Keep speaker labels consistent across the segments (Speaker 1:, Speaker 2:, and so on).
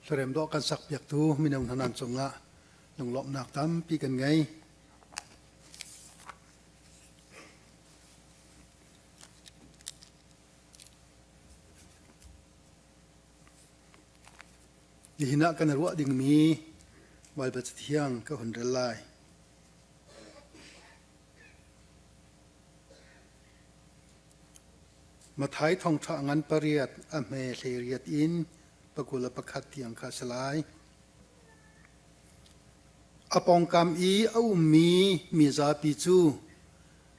Speaker 1: Hlarem dawh kan sakpiaktu mino hna nan cungah lunglawmhnak tampi kan ngei. Nihin ah kan i ruah dingmi Baibal Cathiang ka hun rel lai. Matthai thawngṭha ngan pariat a hme hleiriat in pakul a pakhat tiang kha a si lai. A pawngkam i a ummi mizapi cu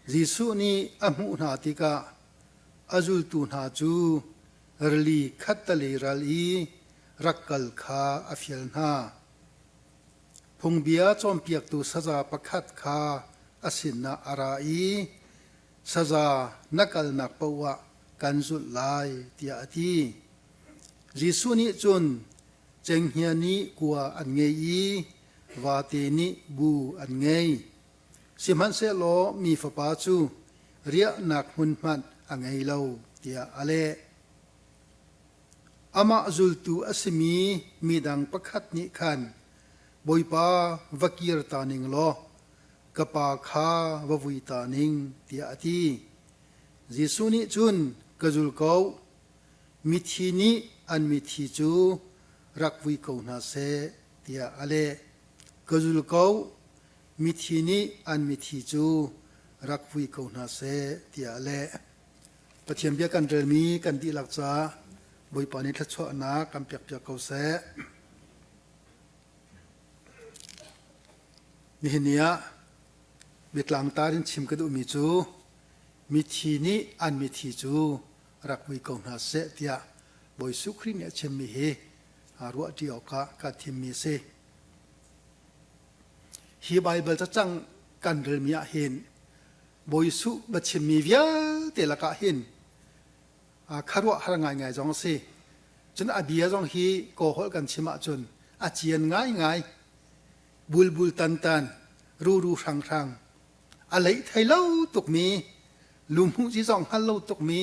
Speaker 1: Jesuh nih a hmuh hna tikah a zultu hna cu rili khattalei ral i rak kal kha a fial hna. Phungbia cawnpiaktu saza pakhat kha a sinah a ra i saza na kalnak paoh ah kan zulh lai tiah a ti. Jesuh nih cun cenghngia nih kua an ngei i vate nih bu an ngei. Sihmanhsehlaw mi fapa cu riahnak hmun hmanh a ngei lo tiah a leh. Amah zultu a simi midang pakhat nih khan Bawipa va kir ta ning law ka pa kha va vui ta ning tiah a ti. Jesuh nih cun ka zul ko, mithi nih an mithi cu rak vui ko hna seh tiah a leh. Ka zul ko, mithi nih an mithi cu rak vui ko hna seh tiah a leh. Pathian bia kan relmi kan dihlak caah Bawipa nih thluachuahnak kan pekpiak ko seh. Nihin ni ah biatlangtar in chim ka duhmi cu mithi nih an mithi cu rak vui ko hna seh tiah Bawi Jesuh Khrih nih a chimmi hi ruahṭi awkah ka thimmi a si. Hi Baibal cacang kan relmi ah hin Bawi Jesuh va chimmi vialte lakah hin khuaruahhar ngaingai zong a si. Cun a bia zong hi kawholh kan chim ahcun a cian ngaingai. Bulbul tantan, ruru hranghrang, a leih thei lo tukmi, lumhmuh ci zong hngal lo tukmi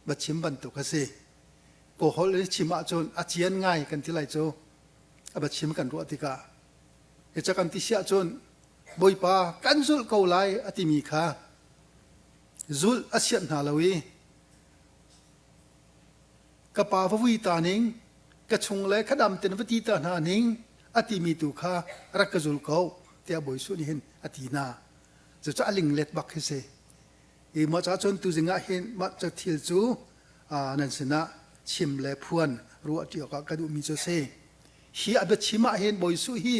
Speaker 1: va chim bantuk a si. Kawholh in chim ahcun a cian ngai kan ti lai cu. A va chim kan ruah tikah. Hi ca kan ti si ahcun Bawipa kan zulh ko lai a timi kha zulh a sianh hna lo i ka pa va vui ta ning ka chung le ka dam ten va ti ta hna ning a timi tu kha rak ka zul ko tiah Bawi Jesuh nih hin a ti hna. Cucu a linglet bak hi si. I mah ca cun tuzing ah hin mah cu thil cu nan sinah chim le phuan ruah ṭi awkah ka duhmi cu a si. Hi a biachim ah hin Bawi Jesuh hi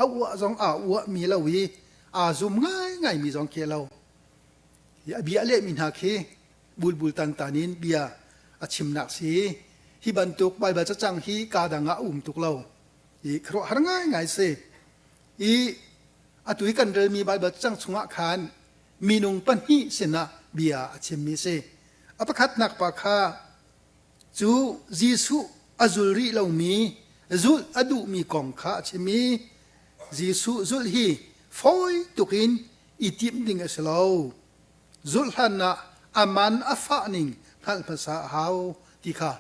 Speaker 1: a uah zong aa uahmi lo i aa zum ngaingaimi zong khi a lo. Hi a bia a lehmi hna khi bulbul tantan in bia a chimnak si. Hi bantuk Baibal cacang hi kaa dang ah a um tuk lo. I khuaruahhar ngaingai si. I atu i kan relmi Baibal cacang chungah khan minung pahnih sinah bia a chimmi si. A pakhatnak pa kha cu Jesuh a zul rih lomi zulh a duhmi kong kha a chim i Jesuh zulh hi fawi tuk in i timh ding a si lo. Zulh hlan ah a man a fah ning hngalh hmasa a hau ti kha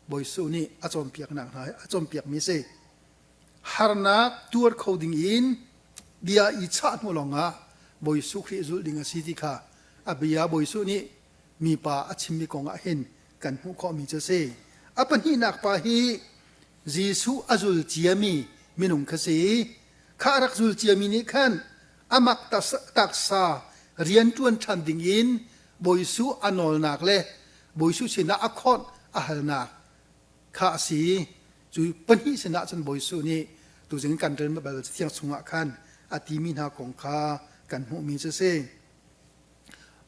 Speaker 1: Bawi Jesuh nih a cawnpiaknak hna a cawnpiakmi a si. Harnak tuar kho ding in bia i chah hnu lawngah Bawi Jesuh Khrih zulh ding a si ti kha a bia Bawi Jesuh nih mipa a chimmi kong ah hin kan hmuh khawhmi cu a si. A pahnihnak pa hi Jesuh a zul ciami minung kha si. Kha a rak zul ciami nih khan amak taksa rianṭuan ṭhan ding in Bawi Jesuh a nawlnak le Bawi Jesuh sinah a khawnh a halnak kha a si. Cu pahnih sinah cun Bawi Jesuh nih tuzing kan rel bal Cathiang chungah khan a timi hna kong kha kan hmuhmi cu a si.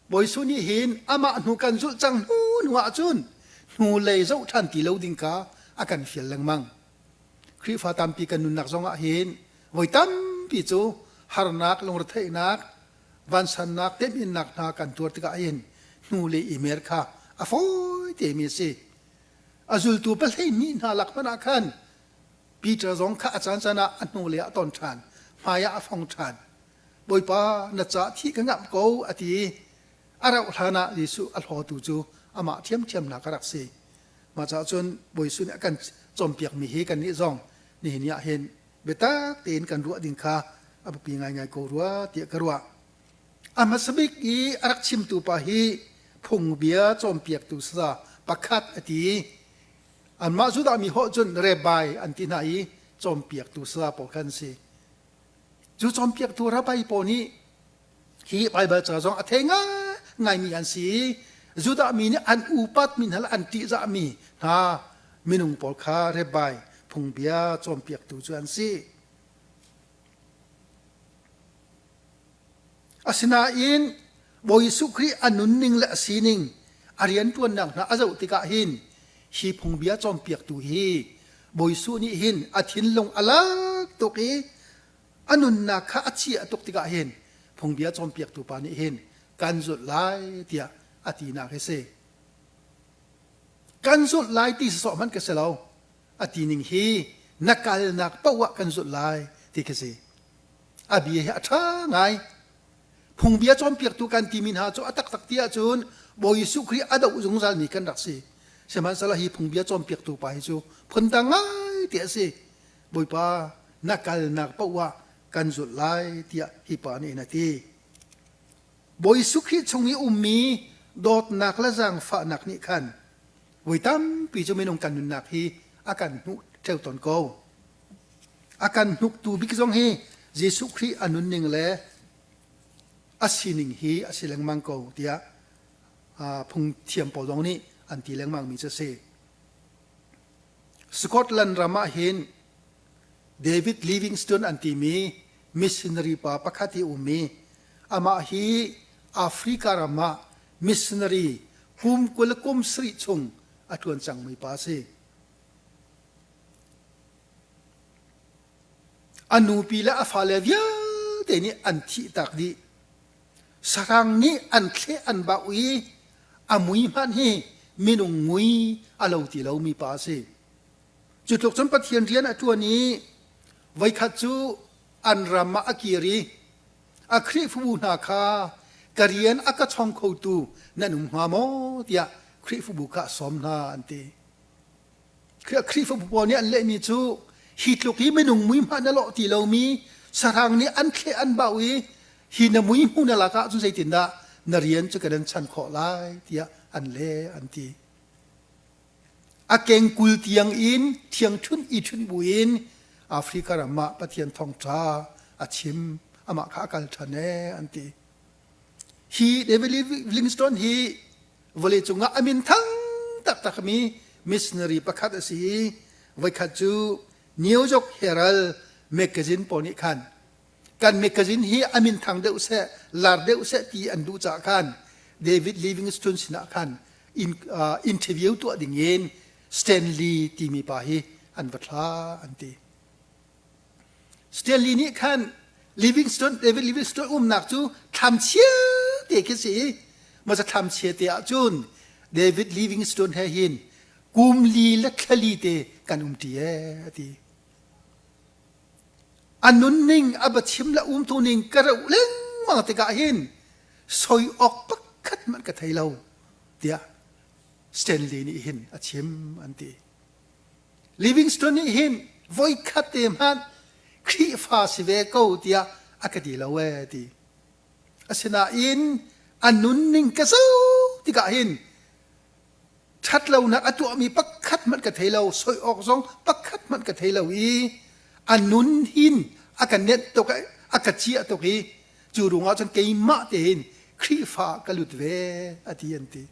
Speaker 1: Bawi Jesuh nih hin amah hnu kan zulh cang hnu hnu ahcun hnulei zoh ṭhan ti lo ding kha a kan fial lengmang. Khrihfa tampi kan nunnak zongah hin voi tampi cu harnak, lungretheihnak, vansannak, temhinnak hna kan tuar tikah hin hnulei i mer kha a fawi temi a si. A zultu pahlei hnih hna lak hmanh ah khan Peter zong kha a caan caan ah a hnulei ah a ton ṭhan, hmai ah a fong ṭhan. Bawipa na ca thih ka ngamh ko a ti i a rauh hlan ah Jesuh a hlawtu cu amah ṭhiamṭhiamnak a rak si. Mah caah cun Bawi Jesuh nih a kan cawnpiakmi hi kannih zong nihin ni ah hin biatak tein kan ruah ding kha a biapi ngaingai ko rua tiah ka ruah. A hmasa bik i a rak chimtu pa hi phungbia cawnpiaktu saza pakhat a ti. Anmah Judah mi holh cun Rabbi an ti hna i cawnpiaktu saza pawl kha an si. Cu cawnpiaktu rabbi pawl nih hi Baibal ca zong a thei ngaingaimi an si i Judah mi nih an upatmi hna le an ṭihzahmi hna minung pawl kha rabbi phungbia cawnpiaktu cu an si. Asinain Bawi Jesuh Khrih a nunning le a sining a rianṭuannak hna a zoh tikah hin hi phungbia cawnpiaktu hi Bawi Jesuh nih hin a thinlung a lak tuk i a nunnak kha a chiah tuk tikah hin phungbia cawnpiaktu pa nih hin kan zulh lai tiah a tinak hi si. Kan zulh lai ti sawsawh hmanh ka si lo. A ti ning hi na kalnak paoh ah kan zulh lai ti khi si. A bia hi a ṭha ngai. Phungbia cawnpiaktu kan timi hna cu a taktak ti ahcun Bawi Jesuh Khrih a doh zungzalmi kan rak si. Sihmanhsehlaw hi phungbia cawnpiaktu pa hi cu phundang ngai ti a si. Bawipa na kalnak paoh ah kan zulh lai tiah hi pa nih a ti. Bawi Jesuh Khrih chung i ummi dawtnak le zaangfahnak nih khan voi tampi cu minung kan nunnak hi a kan hnuh ṭheo tawn ko. A kan hnuktu bik zong hi Jesuh Khrih a nunning le a sining hi a si lengmang ko tiah phungthiam pawl zong nih an ti lengmangmi cu a si. Scotland ram ah hin David Livingstone an timi missionary pa pakhat hi um i amah hi Africa ram ah missionary kum 20 kum sarih chung a ṭuan cangmi pa a si. A nupi le a fale vialte nih an thihtak dih. Sahrang nih an thleh an bauh i a mui hmanh hi minung mui a lo ti lomi pa a si. Cu tluk cun Pathian rian a ṭuan i voikhat cu an ram ah a kir i a Khrihfabu hna kha ka rian a ka chong khotu nan um hnga maw tiah Khrihfabu kha a sawm hna an ti. Khrihfabu pawl nih an lehmi cu hi tluk hi minung mui hmanh na lawh ti lomi sahrang nih an thleh an bauh i hi na mui hmu na lak ahcun zeitindah na rian cu kan in chan khawh lai tiah an le an ti. A kengkul tiang in thiangṭhunh i ṭhunh buin Africa ram ah Pathian thawngṭha a chim amah kha a kal ṭhan ee an ti. Hi David Livingstone hi vawleicung ah a min thang taktakmi missionary pakhat a si i voikhat cu New York Herald magazine pawl nih khan kan magazine hi a min thang deuh seh lar deuh seh ti an duh caah khan David Livingstone sinah khan in, uh, interview tuah ding in Stanley timi pa hi an va thla an ti. Stanley nih khan Livingstone, David Livingstone umnak cu thlamchia te khi si i masa thlamchia te ahcun David Livingstone he hin kum li le thlali te kan um ṭi ee a ti. A nunning a biachim le umtu ning ka reuh lengmang tikah hin soi awk pakhat hmanh ka thei lo tiah Stanley nih hin a chim an ti. Livingstone nih hin voikhat te hmanh Khrihfa si ve ko tiah a ka ti lo ee ti. Asinain a nunning ka zoh tikah hin ṭhatlonak a tuahmi pakhat hmanh ka thei lo, soi awk zong pakhat hmanh ka thei lo i a nun hin a ka nenh tuk a ka ciah tuk i cu ruangah cun keimah tein Khrihfa ka lut ve a ti an ti.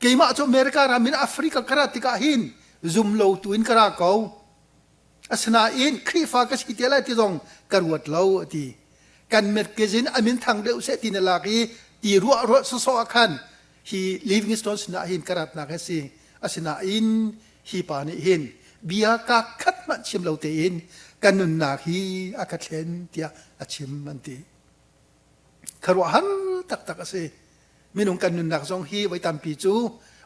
Speaker 1: Keimah cu America ram in Africa ka rat tikah hin zum lo tu in ka ra ko. Asinain Khrihfa ka si te lai ti zong ka ruat lo a ti. Kan magazine a min thang deuh seh ti na lak i ti ruah ruah sawsawh ah khan hi Livingstone sinah hin ka ratnak a si. Asinain hi pa nih hin bia ka khat hmanh chim lo tein ka nunnak hi a ka thlen tiah a chim an ti. Khuaruahhar taktak a si. Minung kan nunnak zong hi voi tampi cu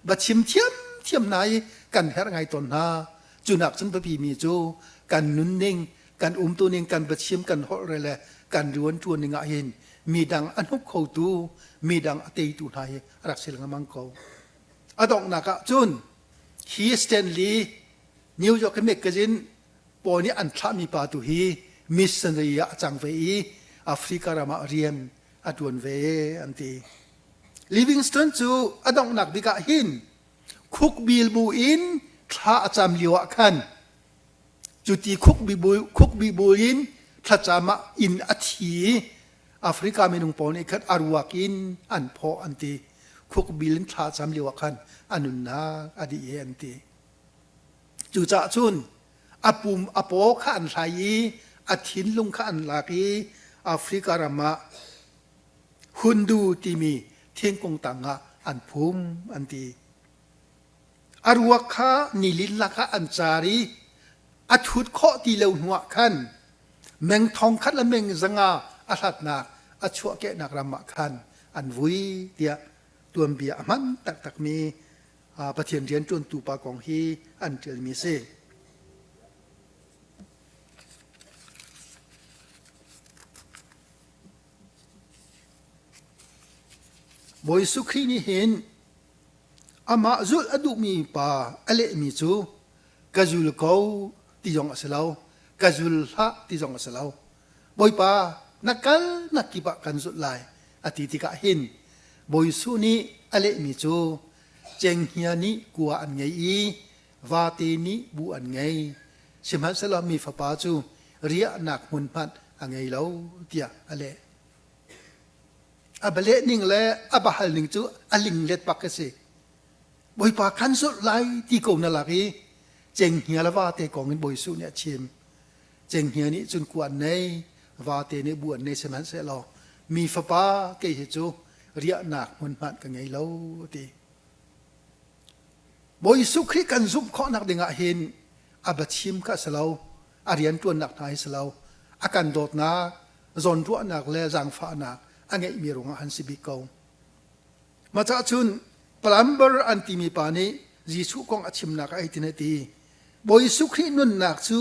Speaker 1: va chim thiamthiam hna i kan herh ngai tawn hna. Cu nak cun biapi mi cu kan nunning, kan umtuning, kan biachim, kan holh re le kan rianṭuan ning ah hin midang a hnuk khotu, midang a teitu hna hi a rak si lengmang ko. A donghnak ah cun hi Stanley New York magazine. Paul nih an thlahmi pa tu hi missionary ah a cang ve i Africa ram ah rian a ṭuan ve an ti. Livingstone cu a donghnak bik ah hin khukbil bu in thla a cam lio ah khan cuti khukbi bu in thlacam ah inn a thi i Africa minung pawl nih khan a ruak in an phawh an ti. Khukbil in thla cam lio ah khan a nunnak a dih e an ti. Cucaah cun a pum a paw kha an hlai i a thinlung kha an lak i Africa ram ah Hundu timi thingkung tangah an phum an ti. A ruak kha nilin lakah an car i a thut khawh ti lo hnuah khan meng thong khat le meng zanga a hlatnak a chuahkehnak ram ah khan an vui tiah tuanbia a hman taktakmi Pathian rianṭuantu pa kong hi an ṭialmi a si. Bawi Jesuh Khrih nih hin amah zulh a duhmi pa a lehmi cu ka zul ko ti zong a si lo, ka zul hlah ti zong a si lo. Bawipa na kal nak kip ah kan zulh lai a ti tikah hin Bawi Jesuh nih a lehmi cu cenghngia nih kua an ngei i vate nih bu an ngei sihmanhsehlaw mi fapa cu riahnak hmun hmanh a ngei lo tiah a leh. A bialeh ning le a bahal ning cu a linglet bak a si. Bawipa kan zulh lai ti ko na lak i cenghngia le vate kong in Bawi Jesuh nih a chim. Cenghngia nih cun kua an nei, vate nih bu an nei sihmanhsehlaw mi fapa kei hi cu riahnak hmun hmanh ka ngei lo a ti. Bawi Jesuh Khrih kan zumh khawhnak dingah hin a biachim kha a si lo, a rianṭuannak hna hi si lo, a kan dawtnak, zawnruahnak le zaangfahnak a ngeihmi ruangah an si bik ko. Mah caah cun plumber an timi pa nih Jesuh kong a chimnak ah hitin a ti. Bawi Jesuh Khrih nunnak cu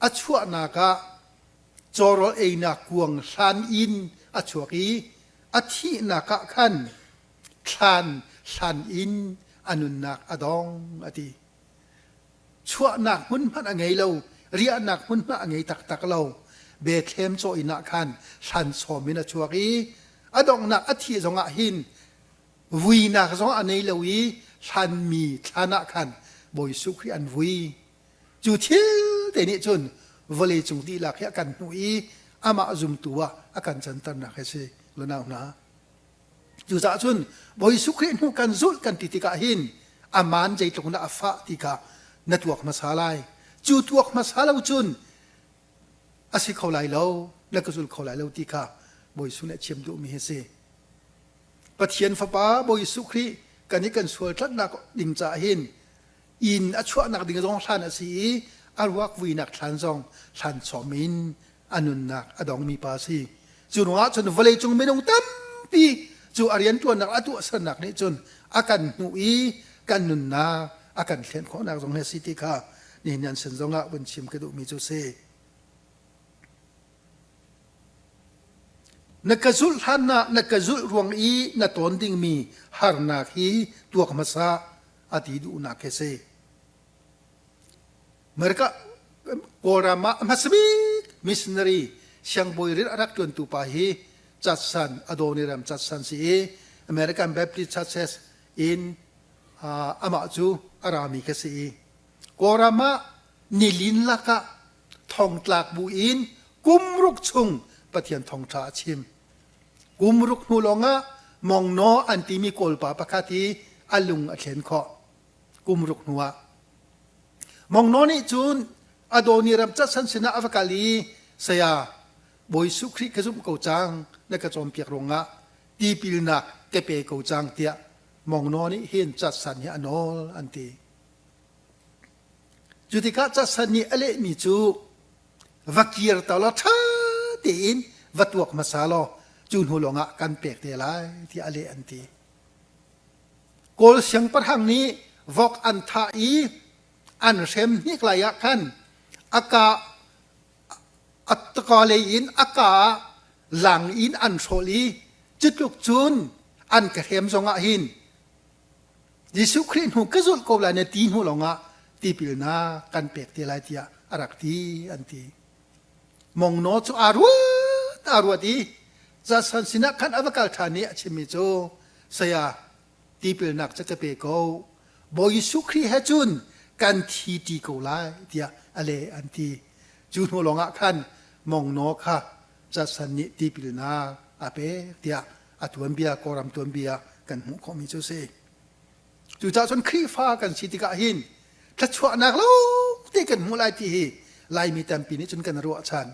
Speaker 1: a chuahnak ah cawrawl einak kuang hlan in a chuak i a thihnak ah khan thlan hlan in a nunnak a dong a ti. Chuahnak hmun hmanh a ngei lo, riahnak hmun hmanh a ngei taktak lo. Bethlehem caw inn ah khan hlan sawm in a chuak i a donghnak a thih zongah hin vuinak zong a nei lo i hlanmi thlan ah khan Bawi Jesuh Khrih an vui. Cu thil te nih cun vawlei cung dihlak hi a kan hnuh i amah zumtu ah a kan canternak hi a si. Lunau hna. Cucaah cun Bawi Jesuh Khrih hnu kan zulh kan ti tikah hin aman zeitluk dah a fah ti kha na tuak hmasa lai. Cu tuak hmasa lo cun a si kho lai lo, na ka zul kho lai lo ti kha Bawi Jesuh nih a chim duhmi hi a si. Pathian Fapa Bawi Jesuh Khrih kan i kan sual tlatnak ding caah hin inn a chuahnak ding zong hlan a si i a ruak vuinak thlan zong hlan chom in a nunnak a dongmi pa a si. Cu ruangah cun vawleicung minung tampi cu a rianṭuannak a tuahsernak nih cun a kan hnuh i kan nunnak a kan thlen khawhnak zong hi a si ti kha nihin an sin zongah vun chim ka duhmi cu si. Na ka zulh hlan ah na ka zulh ruang i na tawn dingmi harnak hi tuak hmasa a ti duhnak hi si. America Kawlram ah a hmasa bik missionary siangbawi rian a rak ṭuantu pa hi Judson Adoniram Judson si i American Baptist Churches in amah cu a rami ka si i Kawlram ah nilin lakah thongtlak bu in kum ruk chung Pathian thawngṭha a chim. Kum ruk hnu lawngah Mongnaw an timi Kawlpa pakhat hi a lung a thlen khawh. Kum ruk hnuah Mongnaw nih cun Adoni ram catsan sinah a va kal i saya Bawi Jesuh Khrih ka zumh ko cang na ka cawnpiak ruangah tipilnak ka pe ko cang tiah Mongnaw nih hin catsan hi a nawl an ti. Cu tikah catsan nih a lehmi cu va kir ta law ṭha tein va tuak hmasa law cu hnu lawngah kan pek te lai tiah a leh an ti. Kawl siangpahrang nih vok an thah i an hrem hnik lai ah khan a ka a ka lei in a ka ah lang in an hrawl i cutluk cun an ka hrem zongah hin Jesuh Khrih hnu ka zulh ko lai na ti hnu lawngah tipilnak kan pek te lai tiah a rak ti an ti. Mongnaw cu aa ruat aa ruat i Jason sinah khan a va kal ṭhan i a chimmi cu saya tipilnak cu ka pe ko Bawi Jesuh Khrih he cun kan thi ṭi ko lai tiah a leh an ti. Cu hnu lawngah khan mongnaw kha Jason nih tipilnak a pek tiah a tuanbia Kawlram tuanbia kan hmuh khawhmi cu a si. Cucaah cun Khrihfa kan si tikah hin thluachuahnak lawngte kan hmuh lai ti hi Laimi tampi nih cun kan ruahchan.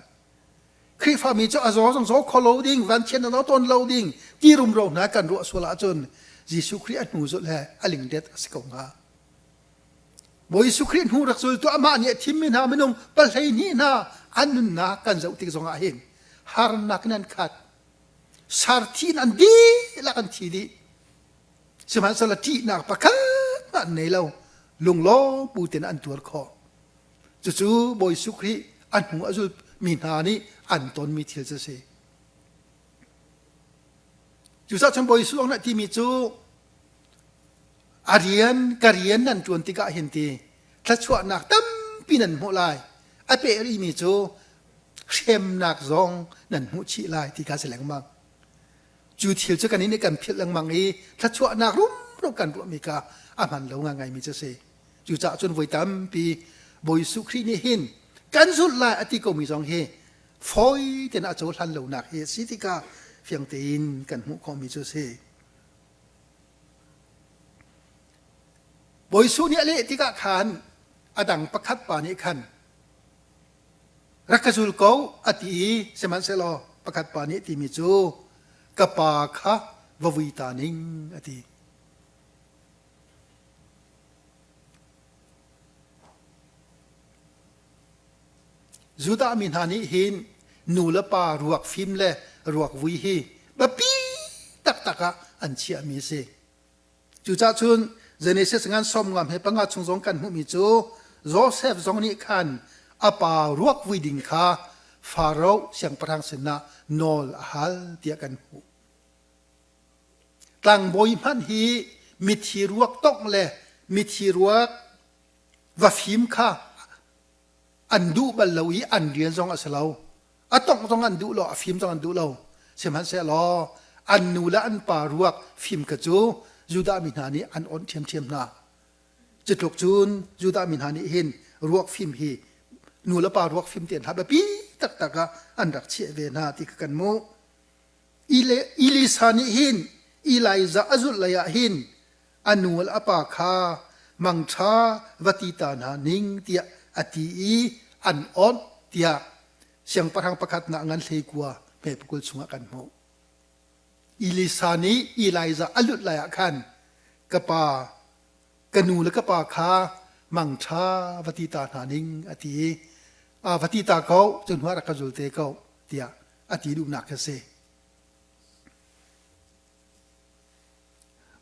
Speaker 1: Khrihfami cu a zaw zong zaw kho lo ding, vanchiat na tawn lo ding ti rumro hna kan ruah sual ahcun Jesuh Khrih a hnu zulh he a lingdet a si ko hnga. Bawi Jesuh Khrih hnu rak zultu amah nih a thimmi hna minung pahlei hnih hna an nunnak kan zoh tik zongah hin harnak in an khat. Sarthi in an dihlak an thi dih. Sihmanhsehlaw ṭihnak pakhat hmanh an nei lo. Lunglawm bu tein an tuar khawh. Cucu Bawi Jesuh Khrih a hnu a zulmi hna nih an tonmi thil cu a si. Cucaah cun Bawi Jesuh nih timi cu a rian ka rian nan ṭuan tikah hin ti thluachuahnak tampi nan hmuh lai. A peh rihmi cu hremnak zong nan hmuh chih lai ti kha si lengmang. Cu thil cu kan nih kan philh lengmang i thluachuahnak rumro kan ruahmi kha a hman lo ngaingaimi cu a si. Cucaah cun voi tampi Bawi Jesuh Khrih nih hin kan zulh lai a ti komi zong hi fawi tein a cohlan lonak hi a si tikah fiang tein kan hmuh khawhmi cu a si. Bawi Jesuh nih a leh tikah khan a dang pakhat pa nih khan rak ka zul ko a ti i sihmanhsehlaw pakhat pa nih timi cu ka pa kha va vui ta ning a ti. Judah mi hna nih hin nu le pa ruak fim le ruak vui hi biapi taktak ah an chiahmi a si. Cucaah cun Genesis ngan sawm ngam he panga chung zong kan hmuhmi cu Joseph zong nih khan a pa ruak vui ding kha Faro siangpahrang sinah nawl a hal tiah kan hmuh. Tlangbawi hmanh hi mithi ruak tongh le mithi ruak va fim kha an duh bal lo i an rian zong a si lo. A tongh zong an duh lo, a fim zong an duh lo. Sihmanhsehlaw an nu le an pa ruak fim kha cu Judah mi hna nih an awnh ṭhiamṭhiam hna. Cutluk cun Judah mi hna nih hin ruak fim hi nu le pa ruak fim te hna biapi taktak ah an rak chiah ve hna ti kha kan hmuh. Elisa nih hin Elijah a zulh lei ah hin a nu le a pa kha mangṭha va ti ta hna ning tiah a ti i an awnh tiah siangpahrang pakhat nak ngan hleikua hme pakul chungah kan hmuh. Elisa nih Elijah a lut lai ah khan ka pa ka nu le ka pa kha mangṭha va ti ta hna ning a ti i va ti ta ko cu hnuah rak ka zul te ko tiah a ti duhnak khi a si.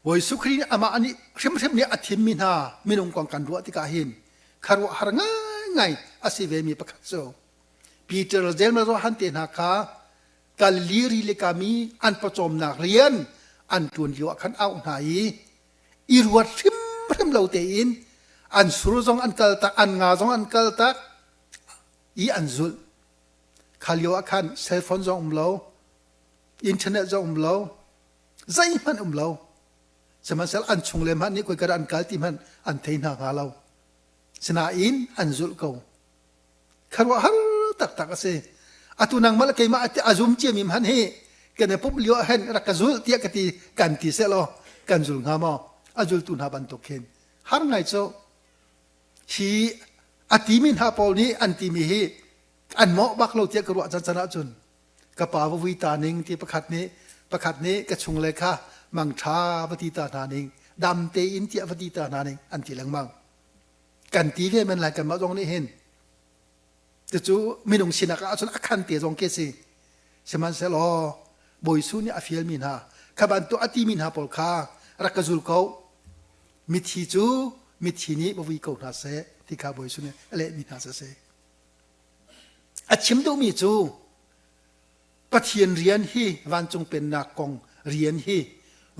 Speaker 1: Bawi Jesuh Khrih nih amah nih hrimhrim nih a thimmi hna minung kong kan ruah tikah hin khuaruahhar ngaingai a si vemi pakhat cu Peter le James le Johan te hna kha Galilee rili kam i an pawcawmnak rian an ṭuan lio ah khan auh hna i i ruat hrimhrim lo tein an sur zong an kaltak an nga zong an kaltak i an zulh. Kha lio ah khan cell phone zong um lo, internet zong um lo, zeihmanh um lo. Sihmanhsehlaw an chung le hmanh nih khoika dah an kal ti hmanh an thei hna hnga lo. Sinain an zulh ko. Khuaruahhar taktak a si. Atu nangmah le keimah a zum ciami hmanh hi kan i pumh lio ah hin rak ka zul tiah ka ti kan ti sehlaw kan zul hnga maw? A zultu hna bantuk khin har ngai cu hi a timi hna pawl nih an timi hi an mawh bak lo tiah ka ruah can can ahcun ka pa va vui ta ning ti pakhat nih pakhat nih ka chung le kha mangṭha va ti ta hna ning dam tein tiah va ti ta hna ning an ti lengmang kan ti ve men lai kanmah zong nih hin cucu minung sinak ahcun a khan te zong khi si sihmanhsehlaw Bawi Jesuh nih a fialmi hna kha bantuk a timi hna pawl kha rak ka zul ko mithi cu mithi nih va vui ko hna seh ti kha Bawi Jesuh nih a lehmi hna cu a si A chim duhmi cu Pathian rian hi vancung pennak kong rian hi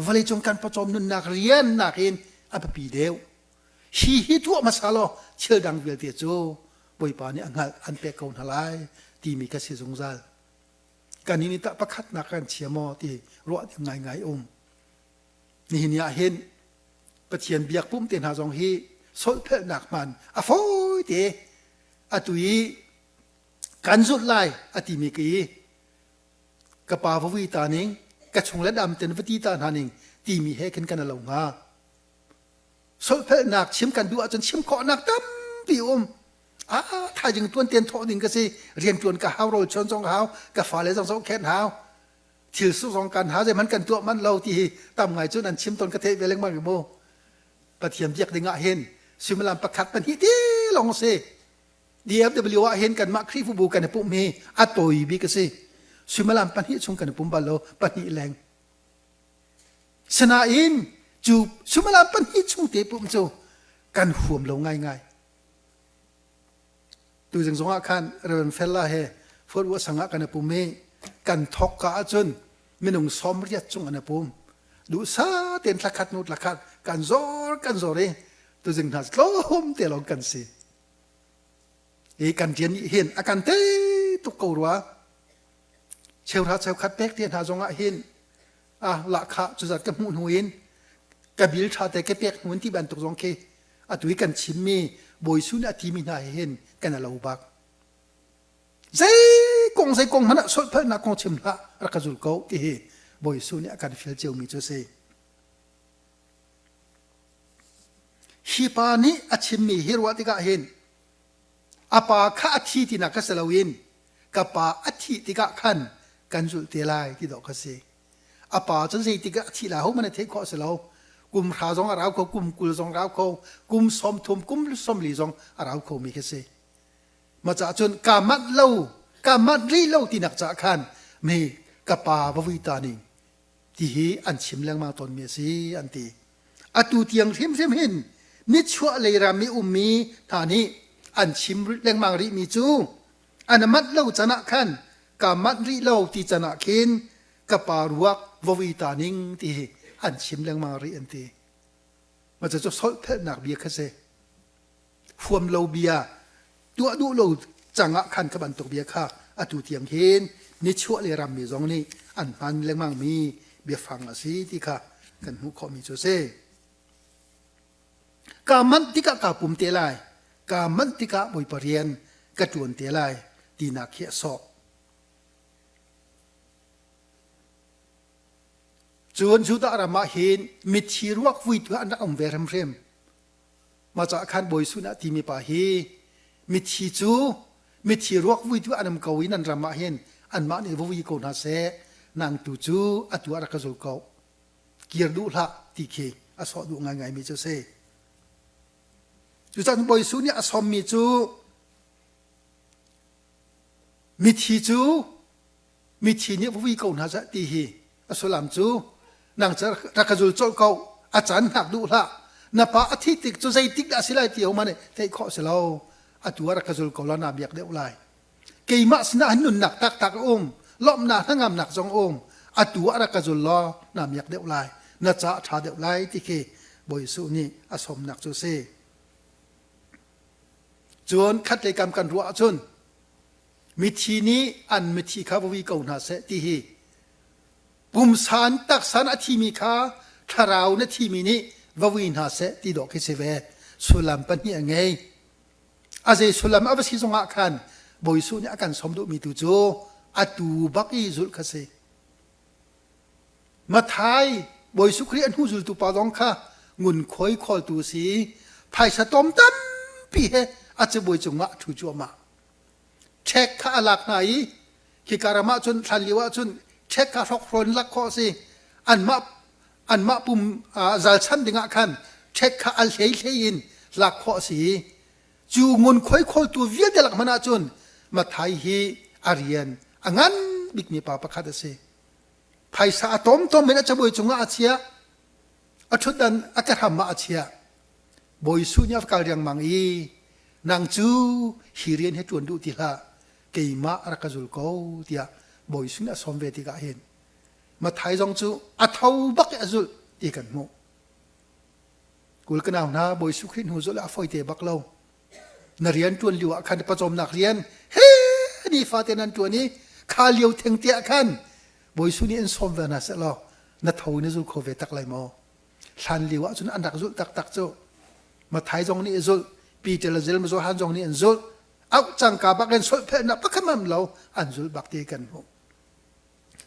Speaker 1: vawleicung kan pawcawm nunnak rian nakin a biapi deuh. Hi hi tuah hmasa law thil dang vialte cu Bawipa nih a hngalh an pek ko hna lai timi ka si zungzal. Kan nih tah pakhatnak kan chia maw ti ruah ding ngaingai um. Nihin ni ah hin Pathian biak pum te hna zong hi solhphelhnak hman a fawi te atu i kan zulh lai a timi ka i ka pa va vui ta ning ka chung le dam ten va ti ta hna ning timi he khin kan lo hnga. Solhphelhnak chim kan duh ahcun chim khawhnak tampi um. Ah, thaizing tuan ten thawh ding ka si. Rian tuan ka hau, rawl chuan zong ka hau, ka fale zong zohkhenh hau. Thil su zong kan hau, zeihmanh kan tuah manh lo ti hi tam ngai cun an chim tawn ka theih ve lengmang mu. Pathian biak ding ah hin suimilam pakhat pahnih ti lawng si. DFW ah hin kanmah Khrihfabu kan i pumh hi a tawi bik a si. Suimilam pahnih chung kan i pum bal lo, pahnih leng. Sinain cu suimilam pahnih chung te pumh cu kan huam lo ngaingai. Tuzing zongah khan Reverend Fella he Fort Worth sang ah kan i pum i kan thawk ka ahcun minung 80 cung an i pum. Duhsa tein thlakhat hnu thlakhat kan zor kan zor i tuzing hna tlawm te lawng kan si. Hi kan rian nih hin a kan tei tuk ko rua. Cheuhra cheukhat pek te hna zongah hin ah lahkhah cuzat ka hmuh hnu in ka bil ṭha te ka pek hnu in ti bantuk zong khi atu i kan chimmi Bawi Su nih a timi hna he hin kan alo bak. Zei kong zei kong hmanh ah solhphalhnak kong chim hlah rak ka zul ko ti hi Bawi Su nih a kan fial ciomi cu a si. Hi pa nih a chimmi hi ruah tikah hin a pa kha a thi tinak kha si loin ka pa a thih tikah khan kan zulh te lai ti dawh kha si. A pa cu zeitik ah a thih lai hohmanh a theih khawh si lo. Kum hra zong a rau kho, kum 20 zong rau kho, kum 30, kum 40 zong a rau kho mi khi si. Mah caah cun ka manh lo, ka manh rih lo tinak caah khan mi ka pa va vui ta ning ti hi an chim lengmang tawnmi a si an ti. Atu tiang hrimhrim hin nichuah lei ram i ummi hna nih an chim lengmang rihmi cu an manh lo can ah khan ka manh rih lo ti can ah khin ka pa ruak va ta ning ti hi an chim lengmang rih an ti. Mah cu solhphelhnak bia kha si. Huam lo bia tuah duh lo cangah khan kha bantuk bia kha atu tiang hin nichuah le rammi zong nih an hman lengmang mi biafang a si ti kha kan hmuh khawhmi cu a si. Kaa manh tikah kaa pum te lai, kaa manh tikah Bawipa rian ka ṭuan te lai tinak khi a sawh. Cun Judah ram ah hin mithi ruak vuitu an rak um ve hrimhrim. Mah caah khan Bawi Sun ah timi pa hi mithi cu mithi ruak vuitu an um ko i nan ram ah hin anmah nih va vui ko hna seh nang tu cu atu ah rak ka zul ko kir duh hlah ti khi a sawh duh ngaingaimi cu a si. Cucaah Bawi Jesuh nih a sawmmi cu mithi cu mithi nih va vui ko hna seh ti hi a sullam cu nang cu rak ka zul colh ko a caan hngak duh hlah na pa a thi tik cu zeitik dah a si lai ti hohmanh nih theih khawh si lo atu ah rak ka zul ko la naa biak deuh lai keimah sinah hin nunnak taktak a um lawmhnak hnangamnak zong a um atu ah rak ka zul law naa miak deuh lai na ca a ṭha deuh lai ti khi Bawi Jesuh nih a sawmnak cu a si cun khatlei kam kan ruah ahcun mithi nih an mithi kha va vui ko hna seh ti hi pumsan taksan a thimi kha thlarau na thimi nih va vui hna seh ti dawh khi si ve sullam pahnih a ngei A zei sullam a va si zongah khan Bawi Jesuh nih a kan sawm duhmi tu cu atu bak i zulh kha si. Mathai Bawi Jesuh Khrih a hnu zultu pa zong kha ngunkhuai khawltu si phaisa tom tampi he a cabuai cungah a ṭhu cuahmah. Ṭhek kha a lak hna i khika ram ah cun hlan lio ah cun ṭhek kha hrokhrawl in lak khawh a si. Anmah anmah pum zalchan dingah khan ṭhek kha al hlei hlei in lak khawh a si i cu ngunkhuai khawltu vialte lak hmanh ahcun Mathai hi a rian a ngan bikmi pa pakhat a si. Phaisa a tomtom in a cabuai cungah a chiah, a ṭhutdan a kehram ah a chiah. Bawi Jesuh nih a kal riangmang i nang cu hi rian hi ṭuan duh ti hlah, keimah rak ka zul ko tiah Bawi Jesuh nih a sawm ve tikah hin Mathai zong cu a tho bak i a zulh ti kan hmuh. Kul ka nau hna Bawi Jesuh Khrih hnu zulh ah a foite bak lo. Na rian ṭuan lio ah khan pawcawmnak rian he nifate nan ṭuan i kha lio theng te ah khan Bawi Jesuh nih in sawm ve hna seh law na tho na zul kho ve tak lai maw? Hlan lio ah cun an rak zulh taktak cu. Mathai zong nih a zulh, Peter le Jeim Johan zong nih an zulh. Auh cangka bak in solhphelhnak pakhat hmanh lo an zulh bak ti kan hmuh.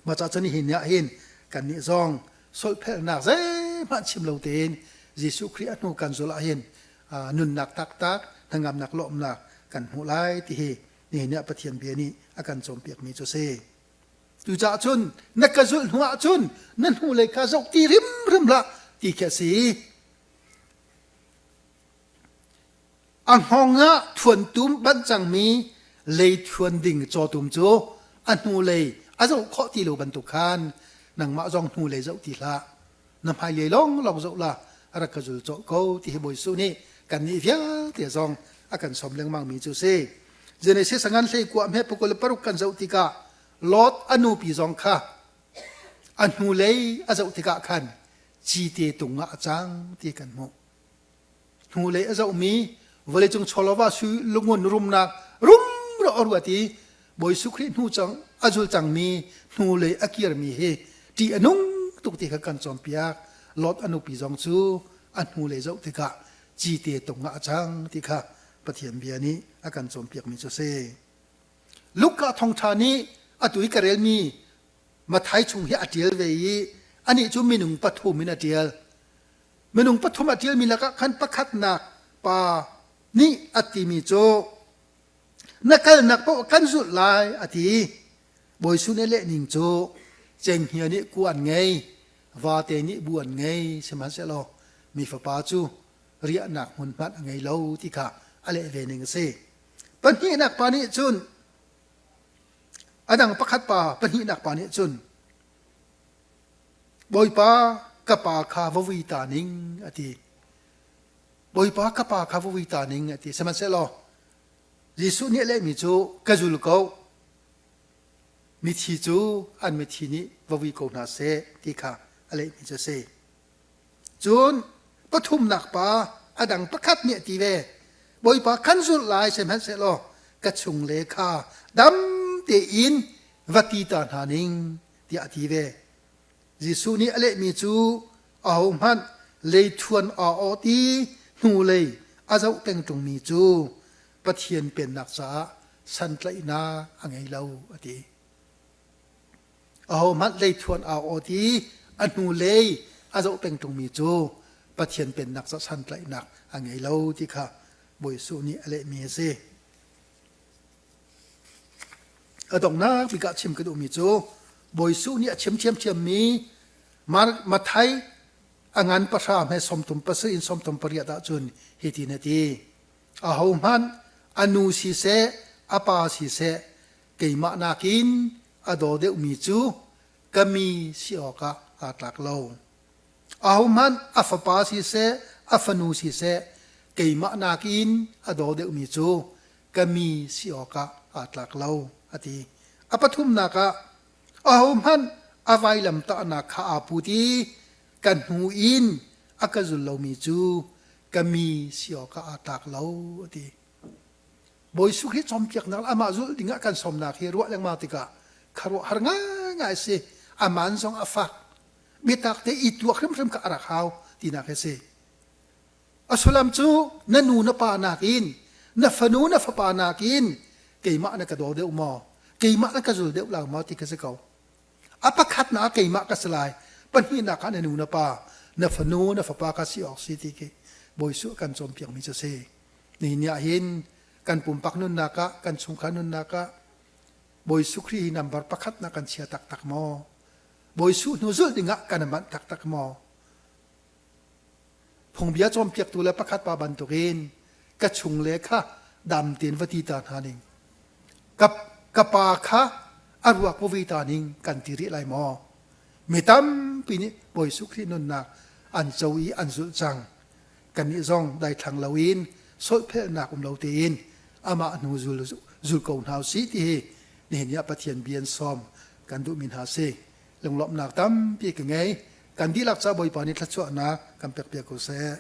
Speaker 1: Mah ca cun nihin ni ah hin kannih zong solhphelhnak zeihmanh chim lo tein Jesuh Khrih a hnu kan zulh ah hin nunnak taktak hnangamnak lawmhnak kan hmuh lai ti hi nihin ni ah Pathian bia nih a kan cawnpiakmi cu a si. Cucaah cun na ka zulh hnu ahcun na hnulei kha zoh ti hrimhrim hlah ti khi a si. A hngawng ah thuantum banh cangmi leithuan ding cawtum cu a hnulei a zoh khawh ti lo bantuk khan nangmah zong hnulei zoh ti hlah. Na hmailei lawnglawng zoh la rak ka zul cawh ko ti hi Bawi Jesuh nih kannih vialte zong a kan sawm lengmangmi cu si. Genesis a ngan hlei kua hme pakul le paruk kan zoh tikah Lot a nupi zong kha a hnulei a zoh tikah khan cite tung ah a cang ti kan hmuh. Hnulei a zohmi vawleicung chawlawva sui lungun rumnak rumro a ruat i Bawi Jesuh Khrih hnu cang a zul cangmi hnulei a kirmi hi ṭih a nung tuk ti kha kan cawnpiak. Lot a nupi zong cu a hnulei zoh tikah cite tung ah a cang ti kha Pathian bia nih a kan cawnpiakmi cu a si. Luka thawngṭha nih atu i ka relmi Mathai chung hi a ṭial ve i anih cu minung pathum in a ṭial. Minung pathum a ṭialmi lakah khan pakhatnak pa nih a timi cu na kalnak paoh kan zulh lai a ti. Bawi Jesuh nih leh ning cu cenghngia nih ku an ngei, vate nih bu an ngei, sihmanhsehlaw mi fapa cu riahnak hmun hmanh a ngei lo ti kha a leh ve ning a si. Pahnihnak pa nih cun a dang pakhat pa pahnihnak pa nih cun Bawipa ka pa kha va vui ta ning a ti. Bawipa ka pa kha va vui ta ning a ti. Sihmanhsehlaw Jesuh nih a lehmi cu ka zul ko. Mithi cu an mithi nih va vui ko hna seh ti kha a lehmi cu a si. Cun pathumnak pa a dang pakhat nih a ti ve. Bawipa kan zulh lai sihmanhsehlaw ka chungle kha dam tein va ti ta hna ning tiah a ti ve. Jesuh nih a lehmi cu ahohmanh leithuan aa awt i hnulei a zoh peng ṭungmi cu Pathian Pennak caah santlaihnak a ngei lo a ti. Ahohmanh leithuan aa awt i a hnulei a zoh peng ṭungmi cu Pathian Pennak caah santlaihnak a ngei lo ti kha Bawi Jesuh nih a lehmi a si. A donghnak bik ah chim ka duhmi cu Bawi Jesuh nih a chim ṭhiamṭhiammi Mathai a ngan pahra hme 37 in 38 ahcun hitin a ti. Ahohmanh a nu siseh, a pa siseh, keimah nakin a daw deuhmi cu ka mi si awkah aa tlak lo. Ahohmanh a fapa siseh, a fanu siseh, keimah nakin a daw deuhmi cu ka mi si awkah aa tlak lo, a ti. A pathumnak ah, ahohmanh a vailamtahnak kha aa put i ka hnu in a ka zul lomi cu ka mi si awkah aa tlak lo, a ti. Bawi Jesuh Khrih cawnpiaknak le amah zulh dingah kan sawmnak hi ruah lengmang tikah khuaruahhar ngaingai a si. Aman zong a fak. Biatak te i tuak hrimhrim kha a rak hau tinak hi a si. A sullam cu na nu na pa nakin na fanu na fapa nakin keimah na ka daw deuh maw? Keimah na ka zul deuh lai maw ti kha si ko. A pakhatnak ah keimah ka si lai. Pahnihnak ah na nu na pa, na fanu na fapa ka si awk si ti khi Bawi Jesuh kan cawnpiakmi cu a si. Nihin ni ah hin kan pumpak nunnak ah, kan chungkhar nunnak ah Bawi Jesuh Khrih hi number pakhatnak kan chia taktak maw? Bawi Jesuh hnu zulh dingah kan i manh taktak maw? Phungbia cawnpiaktu le pakhat pa bantukin ka chungle kha dam tein va ti ta hna ning. Ka, ka pa kha a ruak va vui ta ning kan ti rih lai maw? Mi tampi nih Bawi Jesuh Khrih nunnak an co i an zulh cang. Kannih zong daithlang loin solhphelhnak um lo tein amah hnu zul, zul ko hna usih ti hi nihin ni ah Pathian bia an sawm kan duhmi hna si. Lunglawmhnak tampi ka ngei. Kan dihlak ca Bawipa nih thluachuahnak kan pekpiak ko seh.